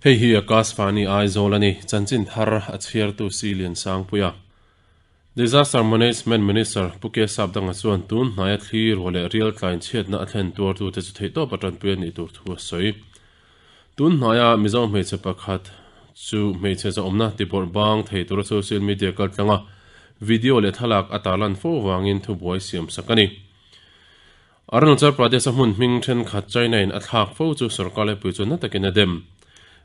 Hei hi Akashvani Aizawl a ni, chanchin thar a chhiartu Si Liansangpuia. Disaster Management Minister Pu K Sapdanga chuan tun hnaia thli ruah leh rial tlain chhiatna a thlen tuartute chu theihtawp a tanpui a nih tur thu a sawi. Tun hnaia Mizo hmeichhe pakhat chu hmeichhe zawhawmna tibawrh bang thei tura social media kaltlanga video leh thlalak a tarlan fo vangin thubuai siamsak a ni. Arunachal Pradesh-a hmun hming thenkhat China-in a thlak fo chu sorkar laipui chuan na takin a dem.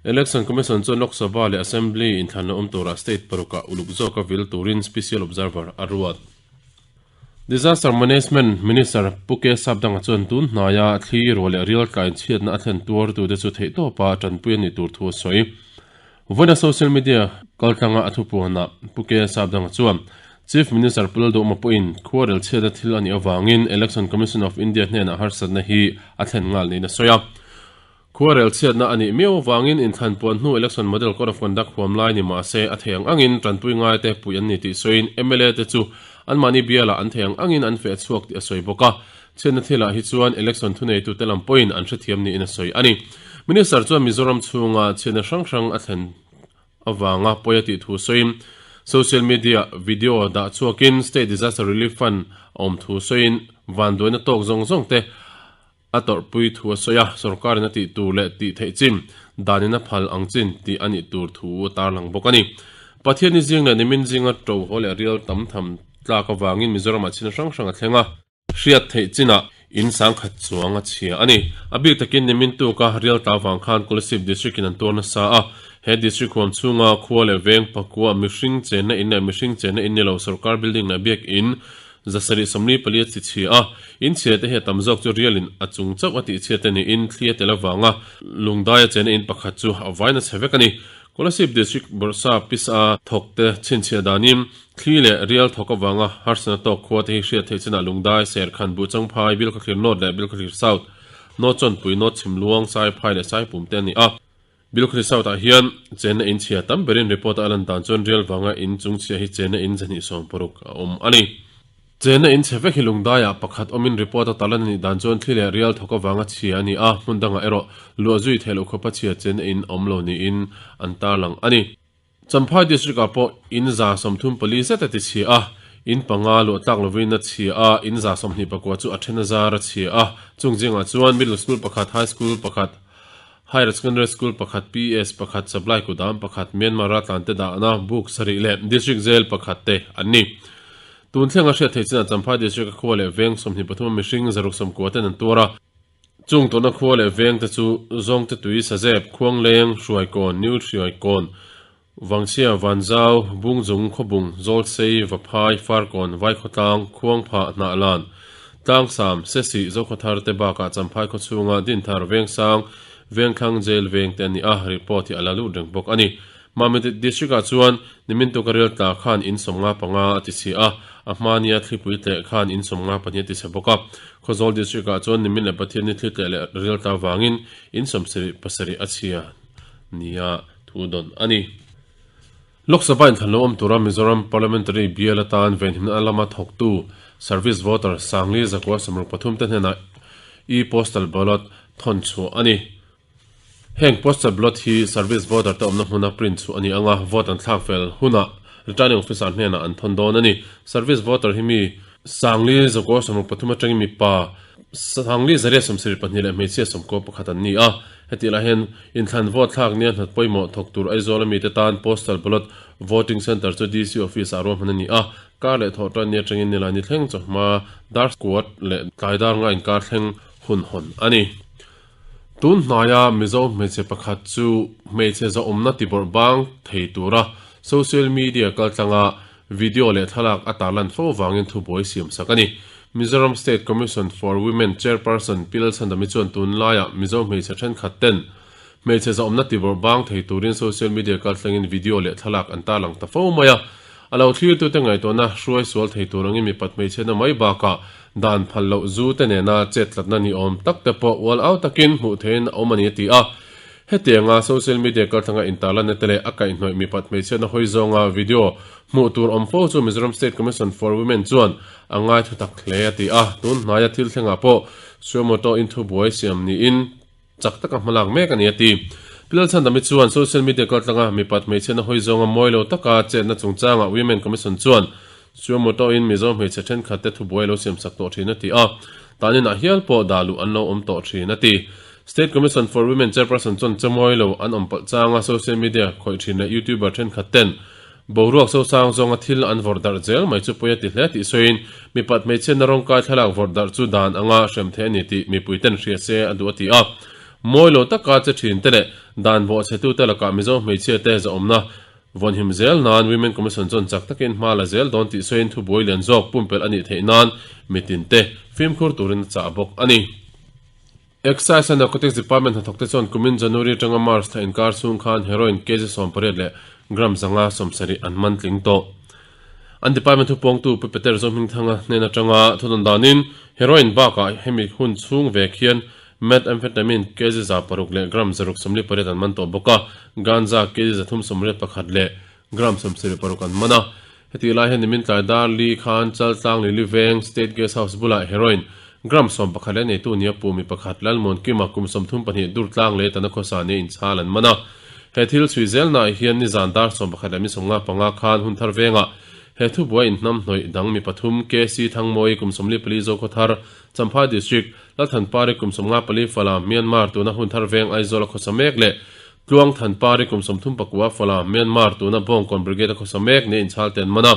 Election Commission chuan Lok Sabha leh Assembly inthlan la awm turah state parukah uluk zawka vil turin Special Observer a ruat. Disaster Management Minister Pu K Sapdanga chuan tun hnaia thli ruah leh rial tlain chhiatna a thlen tuartute chu theihtawpa tanpui a nih tur thu a sawi. Vawiina social media kaltlanga a thupuanah Pu K Sapdanga chuan Chief Minister Pu Lalduhma pawhin khuarel chhiatna thil a nih avangin Election Commission of India hnenah harsatna hi a thlen nghal niin a sawi a. Khuarel chhiatna a nih miau avangin inthlan puan hnu Election Model Code of Conduct huam lai ni mah se a thei ang angin tanpui ngaite puih an ni tih sawiin mla te chu anmahni bialah an thei ang angin an feh chhuak tih a sawi bawk a. Chhiatna thilah hi chuan election thuneitute lam pawhin an hrethiam niin a sawi a ni. Minister chuan Mizoram chhunga chhiatna hrang hrang a thlen avanga pawi a tih thu sawiin social media video dah chhuakin State Disaster Relief Fund a awm thu sawiin vanduaina tawk zawng zawng te A tawrhpui thu a sawi a, sorkarin a tih tur leh tih theih chin, danin a phal ang chin tih a nih tur thu a tarlang bawk a ni. Pathianni zing leh nimin zinga to haw leh rial tam tham tlak avangin Mizoramah chhina hrang hrang a thleng a. Hriat theih chinah in sangkhat chuang a chhia a ni. A bik takin nimin tuka rial tla vang khan Kolasib District in an tuar nasa a, he district huam chhunga khua leh veng pakua mihring chenna in leh mihring chenna in ni lo sorkar building leh biakin Zasarih 44 a chi chhia a, in chhia te hi a tam zawk chu rialin a chung chauh a tih chhiat te niin thli a tel avanga lungdai a chena in pakhat chu a vain a chhe vek a ni. Kolasib District Bawrhsa Pisa thawk te chhinchhiah danin thli leh rial thawk avanga harsatna tawk khua te hi hriat theih chinah Lungdai, Serkhan, Buhchangphai, Bilkhawthlir North leh Bilkhawthlir South, North Chawnpui, North Chhimluang, Saiphai leh Saipum te a ni a. Bilkhawthlir South ah hian chenna in chhia tam berin report a lan dan chuan rial vanga in chung chhia hi chenna in 260 a awm a ni. Chenna in chhe vek hi lungdaiah pakhat awmin report a talan a nih dan chuan thli leh rial thawk avanga chhia a ni a, hmun dangah erawh luah zui theih loh khawpa chhia chenna in awm lo niin an tarlang a ni. Champhai District ah pawh in 34 zet a ti chhia a, in panga luah tlak lovin a chhia a, in 24 chu a then a zar a chhia a, chung zingah chuan Middle School pakhat, High School pakhat, Higher Secondary School pakhat, PS pakhat, Supply Kudam pakhat, Myanmar raltlante dahna buk sarih leh District Jail pakhat te an ni. Tun thlenga hriat theih chinah Champhai District a khua leh veng 23 a mihring 190 ten an tuar a. Chung tawhna khua leh veng te chu Zawngte Tui, Sazep, Khuangleng, Hruaikawn, New Hruaikawn, Vangchhia, Vanzau, Bungzung, Khawbung, Zawlsei, Vaphai, Farkawn, Vaikhawtlang, Khuangphah, Hnahlan, Tlangsam, Sesih, Zokhawthar te bakah Champhai khawchhunga Dinthar, Vengsang, Vengthlang, Jail veng te a ni a, report hi a la lut reng bawk a ni. Mamit District ah chuan nimin tuka rel tla khan in 55 a ti chhi a, a hma nia thlipui tleh khan in 52 a ti chhe bawk a. Khawzawl District ah chuan nimin leh Pathianni thli tleh leh rel tla vangin in 77 a chhia nia. Thu dawn a ni. Lok Sabha inthlan lo awm tura Mizoram Parliamentary bial atan venhimna lama thawktu Service Voter Sangli Zakua 63 te hnenah e-postal ballot thawn chhuah a ni. Heng postal ballot hi Service Voter te awmna hmuna print chhuah a ni anga vote an thlak fel hunah Returning Officer hnenah an thawn dawn a ni. Service Voter hi mi Sangli Zakua 63 atangin mipa Sangli 172 leh hmeichhia 11 an ni a. Hetih lai hian inthlan vote thlak nia hnat pawimawh thawk tur Aizawl a mite tan Postal Ballot Voting Centre chu DC Office ah ruahman a ni a, kar leh thawh tan ni atangin nilai ni thleng chawhma dar kuat leh tlai dar nga inkar thleng hun hawn a ni. Tun hnaia Mizo hmeichhe pakhat chu hmeichhe zawhawmna tibawrh bang thei tura social media kaltlanga Video leh thlalak a tarlan fo vangin thubuai siamsak a ni. Mizoram State Commission for Women Chairperson Pi Lalchhandami chuan tunlaiah Mizo hmeichhe thenkhat ten hmeichhe zahawmna tibawrh bang thei turin social media kalthlengin video leh thlalak an tarlang ta fo mai a. A lo thlirtute ngaihtuahna hruai sual thei tur angin mipat hmeichhiatna mai bakah dan phal loh zu te nena chet tlatna ni awm tak te pawh ual au takin hmuh theihin a awm a ni a ti a. Hetianga social media kaltlanga intarlanna te leh a kaihhnawih mipat hmeichhiatna hawi zawnga video hmuh tur awm fo chu Mizoram State Commission for Women chuan a ngaithu tak hle a ti a, tun hnaia thil thlengah pawh Suo Moto in thubuai siam niin chak taka hmalak mek a ni a ti. Pi Lalchhandami chuan social media kaltlanga mipat hmeichhiatna hawi zawnga mawi lo taka chetna chungchangah Women Commission chuan Suamoto-in Mizo hmeichhe thenkhatte thubuai lo siamsak tawh thin a ti a, taninah hial pawh dah luh an lo awm tawh thin a ti. State Commission for Women Chairperson chuan chamawi lo an awm palh changa social media khawih thin leh YouTuber thenkhat ten boruak sosang zawnga thil an vawrh darh zel mai chu pawi a ti hle tih sawiin mipat hmeichhiatna rawngkai thlalak vawrh darh chu dan anga hrem theih a ni tih mipui ten hria se a duh a ti a. Mawi lo taka che thin te leh dan bawhchhetute lakah Mizo hmeichhia te zahawmna Vawnhim zel nan Women Commission chuan chak takin hma la zel dawn tih sawiin thubuai lian zawk pumpelh a nih theih nan mitin te fimkhur turin a chah bawk a ni. Excise and Narcotics Department hnathawkte chuan kumin January atanga March thla inkar chhung khan heroin kg 18 leh gram 570 an man tling tawh. An department thupawngtu Pu Peter Zohmingthanga hnen atanga thudawn danin heroin bakah hemi hun chhung vek hian Methamphetamine kg 600 leh gram 648 an man tawh bawk a, ganja kg 381 leh gram 76 an man a. Hetih lai hian nimin tlai dar li khan Chaltlang Lili Veng State Guest House bulah heroin gram 11 leh neitu nia pu mi pakhat Lalmuankima kum 32 Durtlang leh Tana khawsa nia inchhal an man a. He thil chhui zelnaah hian nizan dar 11 leh mi 55 khan Hunthar Vengah he thubuai inhnam hnawih dang mi pathum KC Thangmawi kum 44 Zokhawthar Champhai District, Lalthanpari kum 54 Fala, Myanmar tuna Hunthar Veng Aizawl a khawsa mek leh Tluang Thanpari kum 34 Fala, Myanmar tuna Bawngkawn Brigade a khawsa mek nia inchhal te an man a.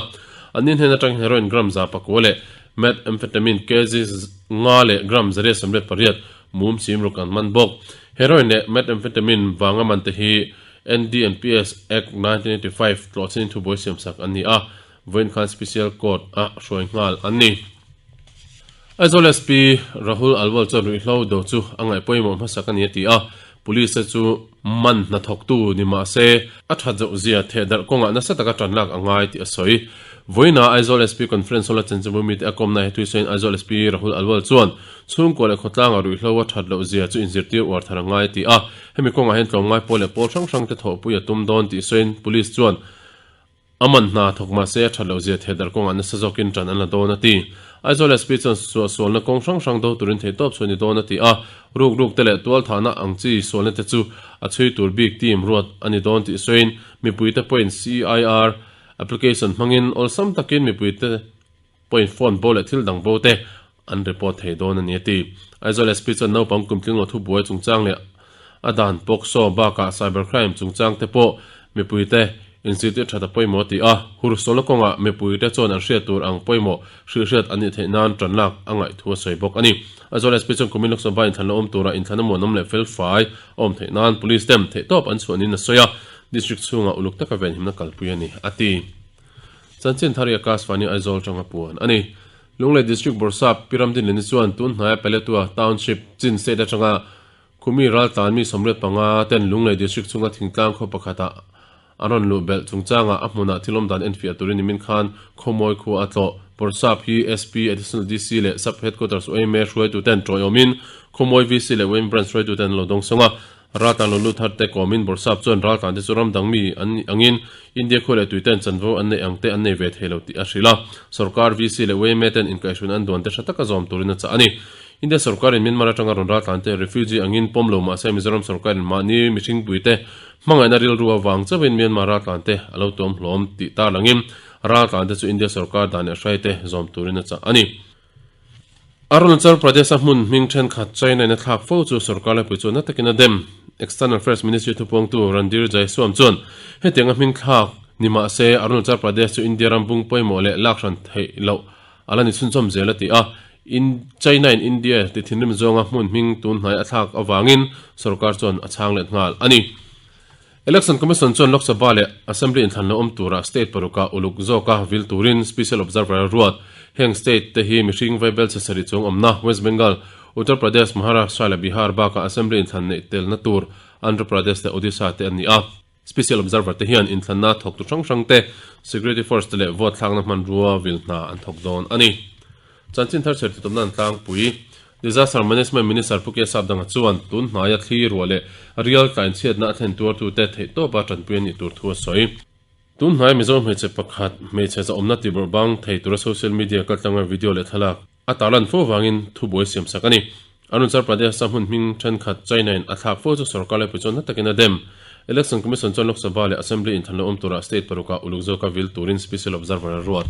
An ni hnen atangin heroin gram 109 leh methamphetamine kg nga leh gram 198 mum sim ruk an man bawk. Heroin leh methamphetamine vanga man te hi NDNPS Act 1985 tlawhchhin thubuai siamsak an ni a. Vawiin khan Special Court a hruai nghal an ni. Aizawl SP Rahul Alwal chuan ruihhlo do chu a ngaih pawimawh hmasak a ni a ti a, Police te chu man hnathawktu ni mah se a that zoh zia thehdarh kawngah nasa taka tan lak a ngai tih a sawi. Vawiina Aizawl SP Conference Hall a chanchinbu mite a kawmna he thuisawiin Aizawl SP Rahul Alwal chuan chhungkua leh khawtlanga ruihhlo a that loh zia chu inzirtir uar thar a ngai a ti a, hemi kawngah hian tlawmngai pawl leh pawl hrang hrangte thawhpui a tum dawn tih sawiin Police chuan A man hna thawk mah se a that loh zia thehdarh kawngah nasa zawkin tan an la dawn a ti. Aizawl SP chuan suahsualna kawng hrang hrang do turin theihtawp chhuah a ni dawn a ti a, ruk ruk te leh tualthahna ang chi sualna te chu a chhui tur bik team ruat a ni dawn tih sawiin mipuite pawhin CIR application hmangin awlsam takin mipuite pawhin phone bo leh thil dang bo te an report thei dawn a ni a ti. Aizawl SP chuan naupang kumtling lo thubuai chungchang leh a dan POCSO bakah cyber crime chungchang te pawh mipuite inzirtir that a pawimawh a ti a, hursualna kawngah mipuite chuan an hriat tur ang pawimawh hrihhriat an nih theih nan tan lak a ngaih thu a sawi bawk a ni. Aizawl SP chuan kumin Lok Sabha inthlan la awm turah inthlan a muanawm leh felfai a awm theih nan Police tem theihtawp an chhuah niin a sawi a, District chhungah uluk taka venhimna kalpui a ni a ti. Chanchin thar i Akashvani Aizawl tanga puan a ni. Lunglei District Bawrhsap Pi Ramdinlini chuan tun hnaia Peletua Township chin state atanga Khumi raltlan mi 85 ten Lunglei District chhunga thingtlang khaw pakhatah an rawn luh belh chungchangah a hmunah thil awmdan enfiah turin nimin khan Khawmawi khua a tlawh. Bawrhsap hi SP, Additional DC leh Sub Headquarters yma hruaituten tawiawmin Khawmawi VC leh yma Branch hruaituten an lo dawngsawng a. Raltlan lo lut thar te kawmin Bawrhsap chuan raltlan te chu ram dang mi an nih angin India khua leh tuiten chanvo an neih ang te an nei ve thei lo tih a hrilh a. Sorkar, VC leh yma ten inkaihhruina an duan te hra taka zawm turin a chah a ni. India sorkarin Myanmar atanga rawn raltlan te refugee angin pawm lo mahse Mizoram sorkarin mahni mihringpui te hmangaihna rilru avang chauhin Myanmar raltlan te a lo tuam hlawm tih tarlangin raltlan te chu India sorkar dan leh hrai te zawm turin a chah a ni. Arunachal Pradesh-a hmun hming thenkhat China in a thlak fo chu sorkar laipui chuan na takin a dem. External Affairs Ministry thupuangtu Randhir Jaiswam chuan hetianga hming thlak ni mah se Arunachal Pradesh chu India ram bung pawimawh leh lak hran theih loh a la ni chhunchawm zel a ti a. China in India ti thinrim zawnga hmun hming tun hnai a thlak avangin sorkar chuan a chhang let nghal a ni. Election Commission chuan Lok Sabha leh Assembly inthlan lo awm turah state parukah uluk zawka vil turin Special Observer a ruat. Heng state te hi mihring vaibel chhe sarih chuang awmna West Bengal, Uttar Pradesh, Maharashtra leh Bihar bakah Assembly inthlan neih telna tur Andhra Pradesh leh Odisha te an ni a. Special Observer te hian inthlanna thawktu hrang hrang te, Security Force te leh vote thlakna hmanrua vil hna an thawk dawn a ni. Chanchin thar chher titawpna an tlangpui. Disaster Management Minister Pu Kesap Danga chuan tun hnaia thli ruah leh rial tlainchhiatna a thlen tuartute theihtawpa tanpui a nih tur thu a sawi. Tun hnaia Mizo hmeichhe pakhat hmeichhe zahawmna tibawrh bang thei tura social media kaltlanga video leh thlalak a tarlan fo vangin thubuai siamsak a ni. Arunachal Pradesh-a hmun hming thenkhat China-in a thlak fo chu sorkar laipui chuan na takin a dem. Election Commission chuan Lok Sabha leh Assembly inthlan lo awm turah state parukah uluk zawka vil turin Special Observer a ruat.